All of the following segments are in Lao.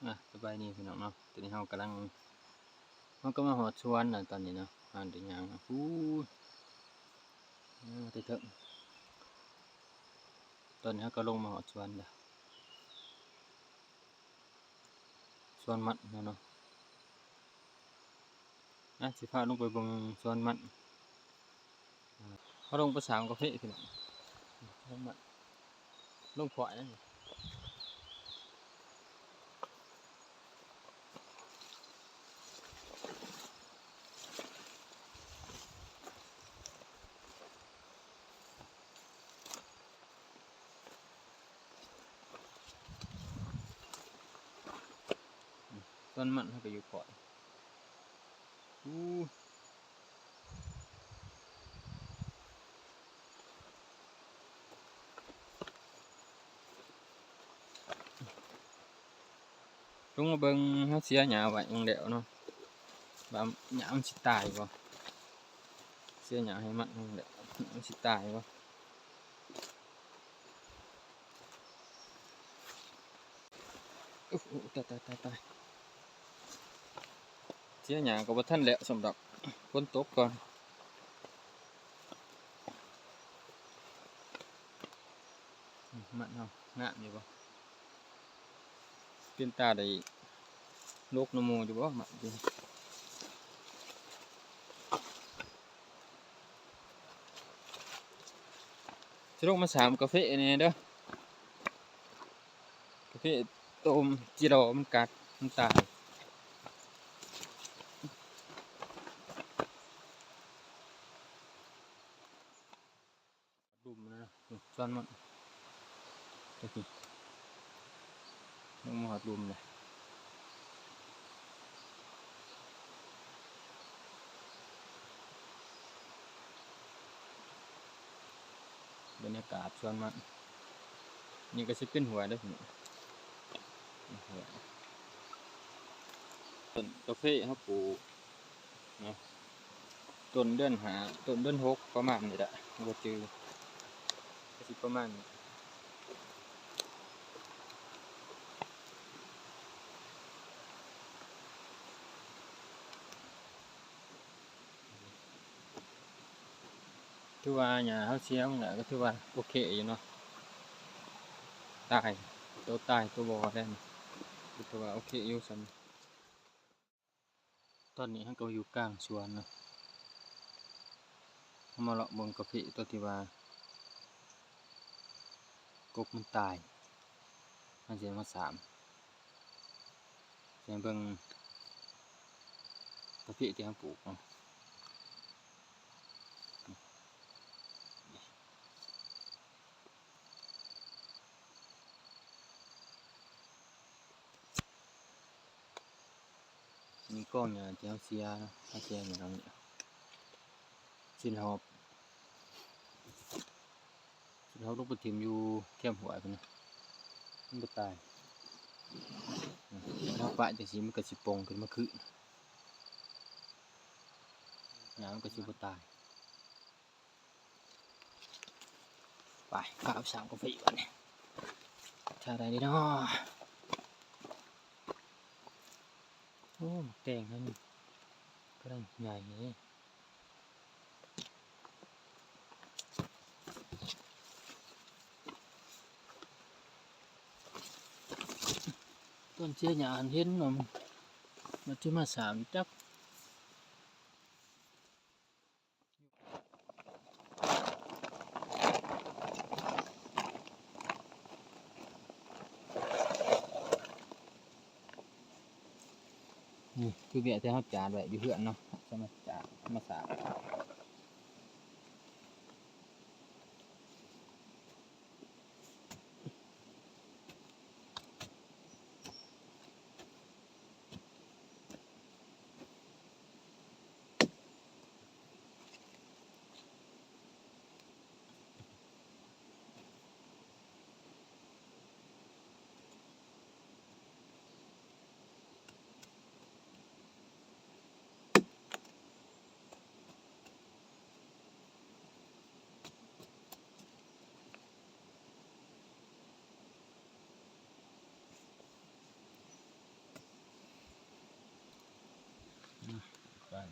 ອ່ະ ສະບາຍດີພີ່ນ້ອງເນາະ ຕອນນີ້ເຮົາກຳລັງ ເຮົາກໍມາຮອດສວນແລ້ວຕອນນີ້ເນາະ ມາໄດ້ຍ່າງ ໂອ້ຍ ມາແຕ່ເທິງ ຕອນນີ້ເຮົາກໍລົງມາຮອດສວນແລ້ວ ສວນມັນເນາະ ອ່ະ ຊິພາລົງໄປເບິ່ງສວນມັນ ເຮົາລົງໄປສາມກາເຟພີ່ນ້ອງ ລົງມັນ ລົງຂວາຍນັ້ນ ສວນມັນເຮົາກໍຢູ່ຂອດ ອູ້ ລົງມາເບິ່ງ ເຮົາເສຍຫຍ້າໄວ້ໝ່ອງແລ້ວເນາະ ວ່າຫຍ້າມັນຊິຕາຍບໍ່ ເສຍຫຍ້າໃຫ້ມັນໝ່ອງແລ້ວ ມັນຊິຕາຍບໍ່ ໂອ້ໂຫ ຕາຍ ຕາຍ ຕາຍ ຕາຍ ເສຍຫຍ້າກໍບໍ່ທັນແລ້ວຊ້ຳດອກ ຝົນຕົກກ່ອນ ມັນເຮົາງາມຢູ່ບໍ່ ເປັນຕາໄດ້ ລົກນຳໝູ່ຢູ່ບໍ່ ມັນ ຊິລົງມາສາມກາເຟແດ່ເດີ ກາເຟໂຕມຈີລໍມັນກັດ ມັນຕາຍ ລຸ່ມນະ ນີ້ ສວນມັນ ນີ້ ລົງມາຮອດລຸ່ມເລີຍ ບັນຍາກາດສວນມັນ ນີ້ກໍຊິເປັນຫ້ວຍເດີ ນີ້ ຫ້ວຍ ຕົ້ນກາເຟເຮົາປູກ ເນາະ ຕົ້ນເດືອນຫ້າ ຕົ້ນເດືອນຫົກ ປະມານນີ້ແຫຼະ ບໍ່ຈື່ ກໍຊິປະມານນີ້ ຖືວ່າຫຍ້າເຮົາເສຍມັນກໍຖືວ່າໂອເຄຢູ່ເນາະ ຕາຍ ໂຕຕາຍໂຕບໍ່ແລ້ວ ຖືວ່າໂອເຄຢູ່ຊັ້ນ. ຕອນນີ້ເຮົາກໍຢູ່ກາງສວນເນາະ ເຮົາມາເລາະເບິ່ງກາເຟຕົວທີ່ວ່າກົກມັນຕາຍ ເຮົາຊິມາສາມ ຊິໃຫ້ເບິ່ງກາເຟທີ່ເຮົາປູກເນາະ. ມີກອງຫຍ້າທີ່ເຮົາເສຍເນາະ ເຮົາເສຍຫຍ້ານີ້ ຊິນຮອບ ຊິນຮອບລົງໄປຖິ້ມຢູ່ແຄມຫ້ວຍພຸ້ນນະ ມັນບໍ່ຕາຍ ເຮົາປະຈັ່ງຊີ້ມັນກໍຊິປ່ອງຂຶ້ນມາຄືນ ຫຍ້າມັນກໍຊິບໍ່ຕາຍ. ໄປ ພາໄປສາມກາເຟບາດນີ້ ຖ້າໄດ້ເດເນາະ. ໂອ້ ໝາກແຕງຫັ້ນກຳລັງໃຫຍ່ເດ້ ຕອນເສຍຫຍ້າຫັ້ນເຫັນເນາະ ມັນຊິມາສາມຈັກ. ນີ້ຄືເບຍທີ່ເຮົາຈາດໄວ້ຢູ່ເຮືອນເນາະ ຈະມາຈາດມາສາກ. ຕົ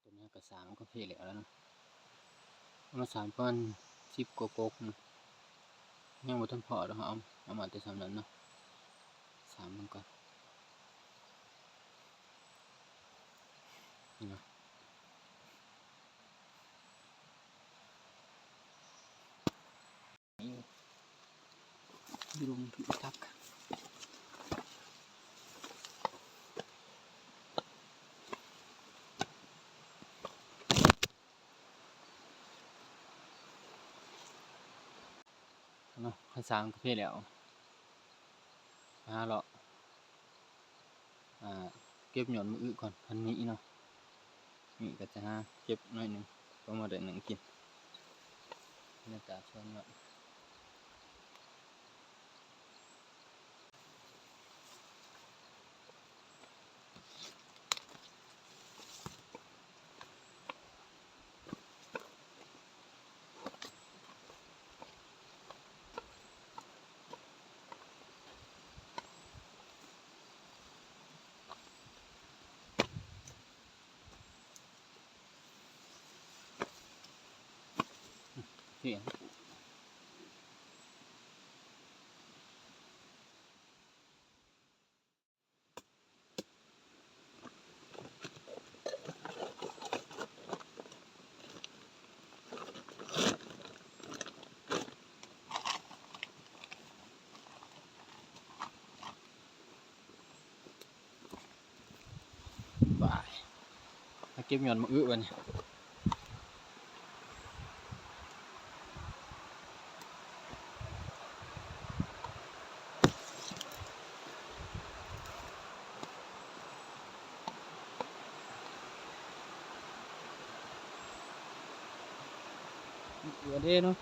ວນີ້ກໍສາມກໍເພແລ້ວລະເນາະ ເອົາມາສາມປະມານສິບກວ່າກົກນະ ຍັງບໍ່ທັນພໍດອກ ເຮົາເອົາ ເອົາມາແຕ່ສ່ຳນັ້ນເນາະ ສາມມັນກ່ອນ ນີ້ເນາະ. ຢູ່ລົມພິທັກ ເນາະ ຄັນສາມກໍເພແລ້ວ ຫາເລາະ ອ່າ ເກັບຍອດໝາກອຶກ່ອນ ຄັນມີເນາະ ມີກໍຈະຫາເກັບໜ້ອຍໜຶ່ງ ພໍມາໄດ້ໜຶ່ງກິນ ບັນຍາກາດສວນເນາະ. ບາຍ ມາເກັບຍອດໝາກອຶບາດນີ້. ເກືອເດ້ເນາະ.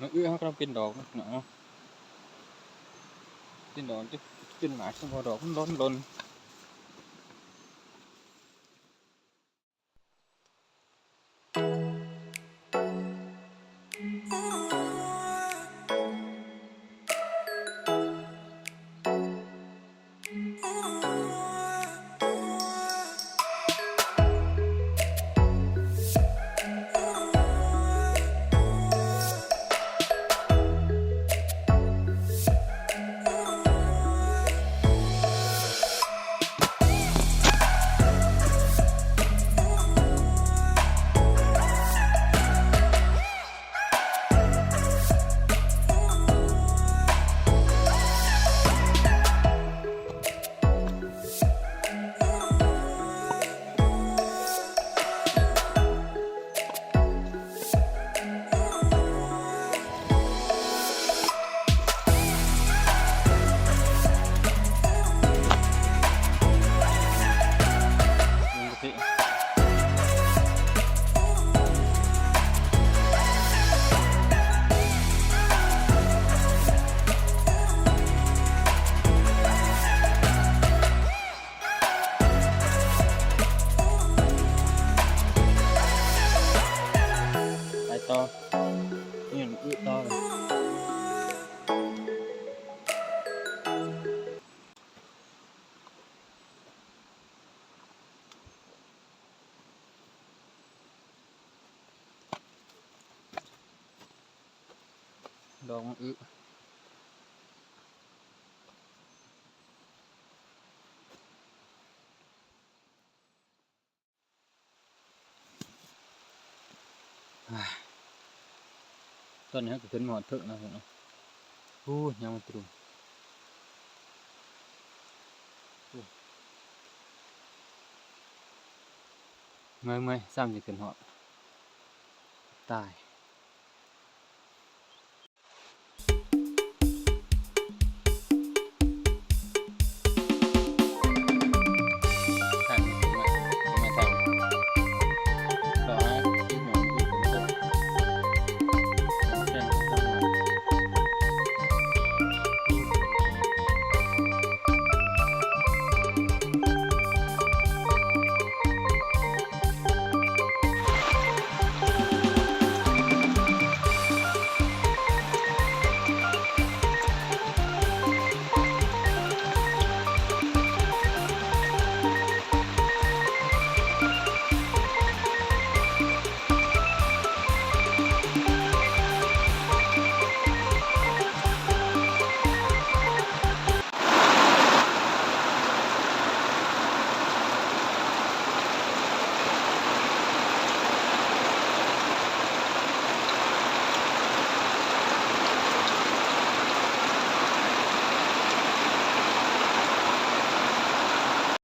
ໝາກອຶເຮົາກຳລັງເປັນດອກເນາະ ເປັນດອກ ເປັນໝາກ ບໍ່ ດອກມັນຫຼົ່ນໆ. ໂອ້ ຕໍ່ ນີ້ອຶຕໍ່ ດອກມັນອຶ. ຕອນນີ້ເຮົາກໍຂຶ້ນມາຮອດເທິງແລ້ວເນາະ. ໂອ້ຍ ຍາມມັນຕະລຸມ ໂອ້ ເມື່ອຍໆ ຊ້ຳຊິຂຶ້ນຮອດ ຕາຍ.